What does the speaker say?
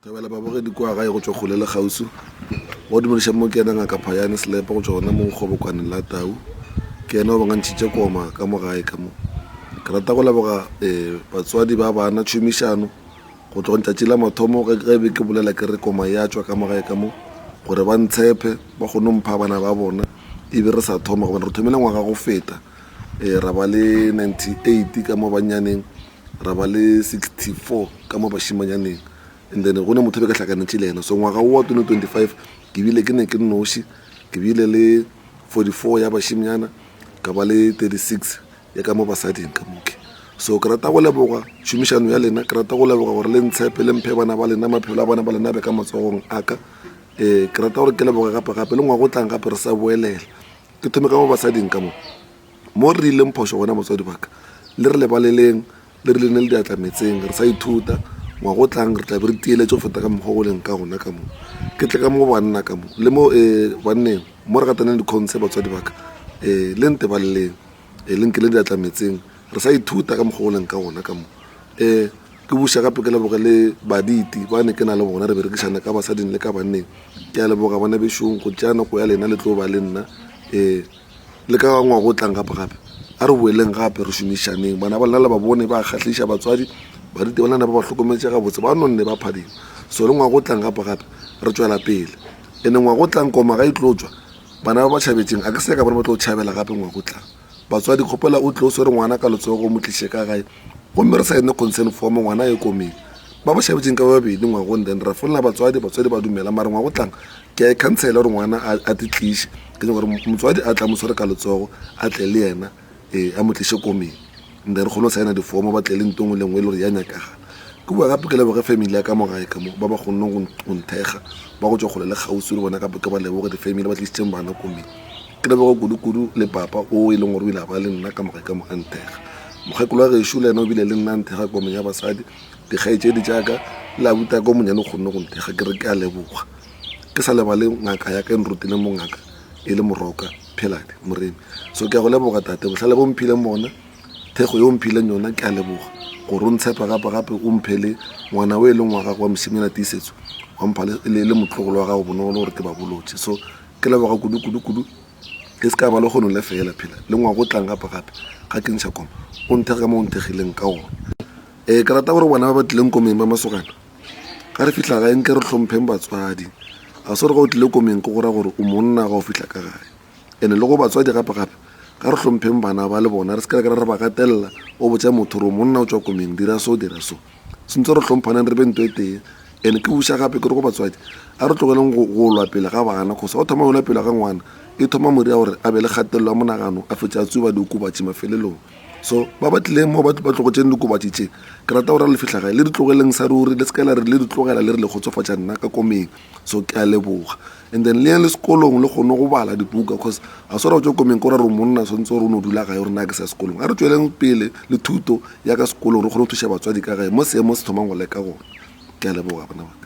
Thabela babogedi kua gae go tšwa kgole le kgauswi. Go dumediša mo ke yena Ngaka Phayane Selepe go tšwa gona mo Nkgobokwaneng la Tau. Ke yena o bangantšhitše koma ka mo gae ka mo. Ke rata go leboga um batswadi ba bana tšhomišano go tloga letšatši la mathomo ge ge be ke bolela ke re koma ya tšwa ka mo gae ka mo gore ba ntshepe ba kgone go mpha bana ba bona e be re sa thoma gobane re thomile ngwaga go feta um ra ba le 98 ka mo bannyaneng ra ba le 64 ka mo bašimanyaneng and then go ne motho be ke hlakanetše le yena so ngwaga wo wa 2025 ke bile ke ne ke nnoši ke bile le 44 ya bašimnyana ka ba le 36 ya ka mo basading ka moke so ke rata go leboga tšhomišano ya lena ke rata go leboga gore le ntshepe le mphe bana ba lena maphelo a bana ba lena be ka matsogong a ka um ke rata gore ke leboge gape gape le ngwaga o tlang gape re sa boelela ke thome ka mo basading ka mo Mo re ileng phošo gona batswadi ba ka, le re lebaleleng, le re lene le diatla metseng, re sa ithuta, ngwaga o tlang re tla be re tieletše go feta ka mokgwa go leng ka gona ka mo. Ke tle ka mo go banna ka mo, le mo um banneng, mo re gataneng dikhontshe batswadi ba ka, um le ntebaleleng, um le nkele diatla metseng, re sa ithuta ka mokgwa go leng ka gona ka mo. Um ke buša gape ke leboge le baditi ba ne ke na le bona re berekišana ka basading le ka banneng. Ke a leboga bana bešong go tšea nako ya lena le tlo ba le nna um Le ka ngwaga o tlang gape gape, a re boeleng gape re šomišaneng. Bana ba lena le ba bone ba kgahliša batswadi, baruti ba lena ba ba hlokometše gabotse, ba nonne ba phadima. So le ngwaga o tlang gape gape re tšwela pele. Ene ngwaga o tlang koma ga e tlo tšwa, bana ba ba tšhabetšeng a ke se ka bona ba tlo tšhabela gape ngwaga o tlang. Batswadi kgopela o tle o swere ngwana ka letsogo o mo tliše ka gae gomme re saene consent form ngwana a ye komeng. Ba ba tšhabetšeng ka babedi ngwagong then ra founela batswadi, batswadi ba dumela mara ngwaga o tlang Ke a e khansela gore ngwana a te tliše. Ke nyaka gore motswadi a tla mo sware ka letsogo, a tle le yena, ee, a mo tliše komeng. And then re kgone go saena difomo, ba tle le nto e nngwe le nngwe e le gore ya nyakagala. Ke boa gape ke leboge family ya ka mo gae ka mo, ba ba kgonneng go nthekga, ba go tšwa kgole le kgauswi le bona gape ke ba leboge di-family ba tlišitšeng bana komeng. Ke leboge kudu-kudu le papa o e leng gore o ile a ba le nna ka mo gae ka mo a nthekga. Mokgekolo wa gešo le yena o bile le nna a nthekga komeng ya basadi, dikgaetšedi tša ka le abuti wa ka o monyane o kgonne go nthekga, ke re ke a leboga. Ke sa lebale ngaka ya ka e nrutile mo ngaka e le Moroka Pheladi Moremi. So ke a go leboga tate, bohlale bo mphileng bona, thekgo ye o mphileng yona, ke a leboga gore o ntshepa gape gape o mphe le ngwana o e leng wa gago wa mošemane Tiisetso, wa mpha le le motlogolo wa gago Bonolo gore ke ba bolotše. So ke leboga kudu kudu kudu e se ka ba le kgono le fela phela le ngwaga o tlang gape gape ga ke ntšha koma o nthekge ka mo o nthekgileng ka gona. Ee, ke rata gore bona ba ba tlileng komeng ba masogana Ga re fihla gae nke re hlompheng batswadi. Ga se gore ga o tlile komeng ke go ra gore o monna ga o fihla ka gae. Ene le go batswadi gape gape ga re hlompheng bana ba le bona re se ke ra re ba gatelela o botša motho gore o monna o tšwa komeng dira so dira so. Sentse re hlomphaneng re be nto e tee. Ene ke buša gape ke re go batswadi a re tlogeleng go go lwa pele ga bana cause ga o thoma o lwa pele ga ngwana e thoma mo dira gore a be le kgatelelo ya monagano a fetše a tsuba diokobatši mafelelong. So ba ba tlileng mo ba tlogotšeng dikobatši tše, ke rata gore le fihla gae le di tlogeleng sa ruri, le se ke la re le di tlogela le re le kgotsofatša nna ka komeng. So ke a leboga. And then le ye le sekolong le kgone go bala dibuka cause ga se gore o tšwa komeng ke gore re monna tshwanetse gore o no dula gae gore nna ke sa sekolong. A re tšweleng pele le thuto ya ka sekolong re kgone go thuša batswadi ka gae mo seemo se thomang go leka gona. Ke a leboga bana ba.